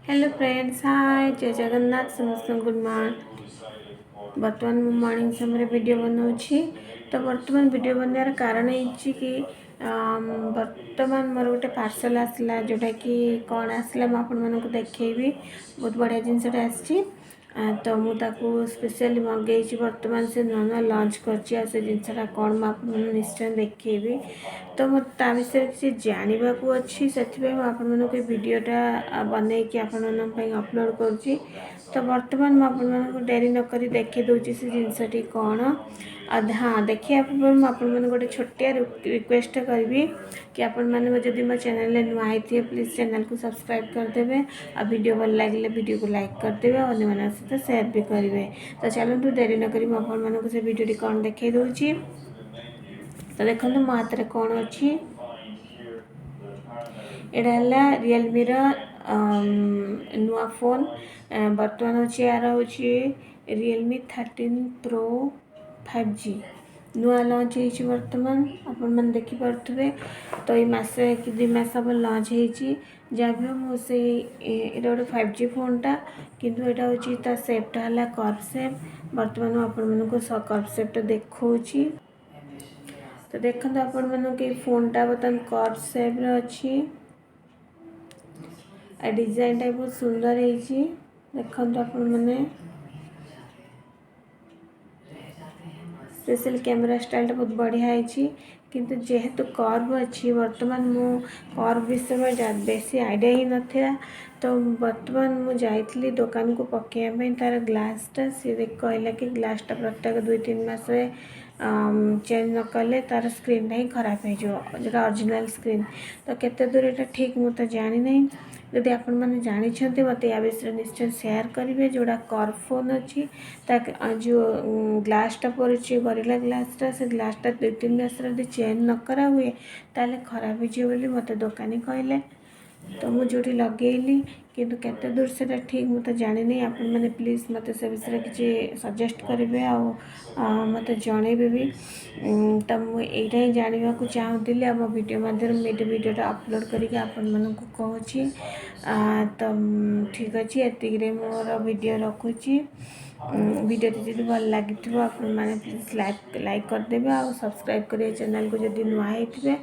Hello friends, ହାଏ, ଜୟ ଜଗନ୍ନାଥ ସମସ୍ତଙ୍କୁ। Good morning. ବର୍ତ୍ତମାନ ମୁଁ ମର୍ଣ୍ଣିଂ ସମୟରେ ଭିଡ଼ିଓ ବନାଉଛି। ତ ବର୍ତ୍ତମାନ ଭିଡ଼ିଓ ବନେଇବାର କାରଣ ହେଇଛି କି ବର୍ତ୍ତମାନ ମୋର ଗୋଟେ ପାର୍ସଲ୍ ଆସିଲା, ଯେଉଁଟାକି କ'ଣ ଆସିଲା ମୁଁ ଆପଣମାନଙ୍କୁ ଦେଖେଇବି। ବହୁତ ବଢ଼ିଆ ଜିନିଷଟା ଆସିଛି। ତ ମୁଁ ତାକୁ ସ୍ପେଶିଆଲି ମଗେଇଛି। ବର୍ତ୍ତମାନ ସେ ନୂଆ ନୂଆ ଲଞ୍ଚ କରିଛି ଆଉ ସେ ଜିନିଷଟା କ'ଣ ମୁଁ ଆପଣମାନଙ୍କୁ ନିଶ୍ଚୟ ଦେଖେଇବି। ତ ମୋତେ ତା ବିଷୟରେ କିଛି ଜାଣିବାକୁ ଅଛି, ସେଥିପାଇଁ ମୁଁ ଆପଣମାନଙ୍କୁ ଏ ଭିଡ଼ିଓଟା ବନେଇକି ଆପଣମାନଙ୍କ ପାଇଁ ଅପଲୋଡ଼ କରୁଛି। ତ ବର୍ତ୍ତମାନ ମୁଁ ଆପଣମାନଙ୍କୁ ଡେରି ନକରି ଦେଖେଇ ଦେଉଛି ସେ ଜିନିଷଟି କ'ଣ। ଆଉ ହଁ, ଦେଖିବା ପୂର୍ବରୁ ମୁଁ ଆପଣମାନଙ୍କୁ ଗୋଟେ ଛୋଟିଆ ରିକ୍ୱେଷ୍ଟ କରିବି କି ଆପଣମାନେ ଯଦି ମୋ ଚ୍ୟାନେଲରେ ନୂଆ ହେଇଥିବେ, ପ୍ଲିଜ୍ ଚ୍ୟାନେଲକୁ ସବସ୍କ୍ରାଇବ୍ କରିଦେବେ ଆଉ ଭିଡ଼ିଓ ଭଲ ଲାଗିଲେ ଭିଡ଼ିଓକୁ ଲାଇକ୍ କରିଦେବେ ଆଉ ଅନ୍ୟମାନଙ୍କ ସହିତ ସେୟାର ବି କରିବେ। ତ ଚାଲନ୍ତୁ, ଡେରି ନକରି ମୁଁ ଆପଣମାନଙ୍କୁ ସେ ଭିଡ଼ିଓଟି କ'ଣ ଦେଖେଇ ଦେଉଛି। ତ ଦେଖନ୍ତୁ, ମୋ ହାତରେ କ'ଣ ଅଛି। ଏଇଟା ହେଲା ରିଏଲମିର ନୂଆ ଫୋନ୍। ବର୍ତ୍ତମାନ ହେଉଛି ଏହାର ହେଉଛି ରିଏଲମି 13 ପ୍ରୋ 5G। ନୂଆ ଲଞ୍ଚ ହେଇଛି ବର୍ତ୍ତମାନ, ଆପଣମାନେ ଦେଖିପାରୁଥିବେ। ତ ଏଇ ମାସେ କି 2 ମାସ ହେବ ଲଞ୍ଚ ହେଇଛି। ଯାହା ବି ହଉ, ମୁଁ ସେଇ ଏଇଟା ଗୋଟେ 5G ଫୋନ୍ଟା, କିନ୍ତୁ ଏଇଟା ହେଉଛି ତା ସେପ୍ଟା ହେଲା କର୍ଭ ସେପ୍। ବର୍ତ୍ତମାନ ମୁଁ ଆପଣମାନଙ୍କୁ କର୍ଭ ସେପ୍ଟା ଦେଖାଉଛି। ତ ଦେଖନ୍ତୁ ଆପଣମାନଙ୍କୁ, ଏଇ ଫୋନ୍ଟା ବର୍ତ୍ତମାନ କର୍ଭ ସେପ୍ରେ ଅଛି ଆଉ ଡିଜାଇନଟା ବି ବହୁତ ସୁନ୍ଦର ହେଇଛି। ଦେଖନ୍ତୁ ଆପଣମାନେ, ସ୍ପେଶାଲ କ୍ୟାମେରା ଷ୍ଟାଇଲଟା ବହୁତ ବଢ଼ିଆ ହେଇଛି। କିନ୍ତୁ ଯେହେତୁ କର୍ଭ ଅଛି, ବର୍ତ୍ତମାନ ମୁଁ କର୍ଭ ବିଷୟରେ ବେଶୀ ଆଇଡ଼ିଆ ହିଁ ନଥିଲା। ତ ବର୍ତ୍ତମାନ ମୁଁ ଯାଇଥିଲି ଦୋକାନକୁ ପକାଇବା ପାଇଁ ତା'ର ଗ୍ଲାସ୍ଟା। ସିଏ କହିଲା କି ଗ୍ଲାସ୍ଟା ପ୍ରତ୍ୟେକ 2-3 ମାସରେ ଚେଞ୍ଜ ନ କଲେ ତା'ର ସ୍କ୍ରିନ୍ଟା ହିଁ ଖରାପ ହେଇଯିବ, ଯେଉଁଟା ଅରିଜିନାଲ୍ ସ୍କ୍ରିନ୍। ତ କେତେ ଦୂର ଏଇଟା ଠିକ୍ ମୁଁ ତ ଜାଣିନାହିଁ। ଯଦି ଆପଣମାନେ ଜାଣିଛନ୍ତି, ମୋତେ ୟା ବିଷୟରେ ନିଶ୍ଚୟ ସେୟାର କରିବେ। ଯେଉଁଟା କର୍ଭ ଫୋନ୍ ଅଛି, ତା ଯେଉଁ ଗ୍ଲାସ୍ଟା ପଡ଼ୁଛି, ଗରିଲା ଗ୍ଲାସ୍ଟା, ସେ ଗ୍ଲାସ୍ଟା 2-3 ମାସରେ ଯଦି ଚେଞ୍ଜ ନ କରାହୁଏ, ତାହେଲେ ଖରାପ ହେଇଯିବ ବୋଲି ମୋତେ ଦୋକାନୀ କହିଲେ। ତ ମୁଁ ଯେଉଁଠି ଲଗେଇଲି, କିନ୍ତୁ କେତେ ଦୂର ସେଇଟା ଠିକ୍ ମୁଁ ତ ଜାଣିନି। ଆପଣମାନେ ପ୍ଲିଜ୍ ମୋତେ ସେ ବିଷୟରେ କିଛି ସଜେଷ୍ଟ କରିବେ ଆଉ ମୋତେ ଜଣେଇବେ ବି। ତ ମୁଁ ଏଇଟା ହିଁ ଜାଣିବାକୁ ଚାହୁଁଥିଲି ଆଉ ମୋ ଭିଡ଼ିଓ ମାଧ୍ୟମରେ ମୁଁ ଏଇଠି ଭିଡ଼ିଓଟା ଅପଲୋଡ଼ କରିକି ଆପଣମାନଙ୍କୁ କହୁଛି। ତ ଠିକ୍ ଅଛି, ଏତିକିରେ ମୋର ଭିଡ଼ିଓ ରଖୁଛି। ଭିଡ଼ିଓଟି ଯଦି ଭଲ ଲାଗିଥିବ, ଆପଣମାନେ ପ୍ଲିଜ୍ ଲାଇକ୍ ଲାଇକ୍ କରିଦେବେ ଆଉ ସବସ୍କ୍ରାଇବ୍ କରିବେ ଚ୍ୟାନେଲକୁ ଯଦି ନୂଆ ହେଇଥିବେ।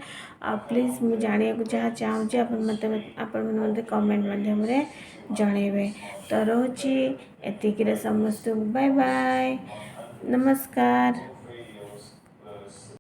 ଆଉ ପ୍ଲିଜ୍ ମୁଁ ଜାଣିବାକୁ ଯାହା ଚାହୁଁଛି, ଆପଣମାନେ ମୋତେ କମେଣ୍ଟ ମାଧ୍ୟମରେ ଜଣେଇବେ। ତ ରହୁଛି ଏତିକିରେ। ସମସ୍ତଙ୍କୁ ବାଏ ବାଏ, ନମସ୍କାର।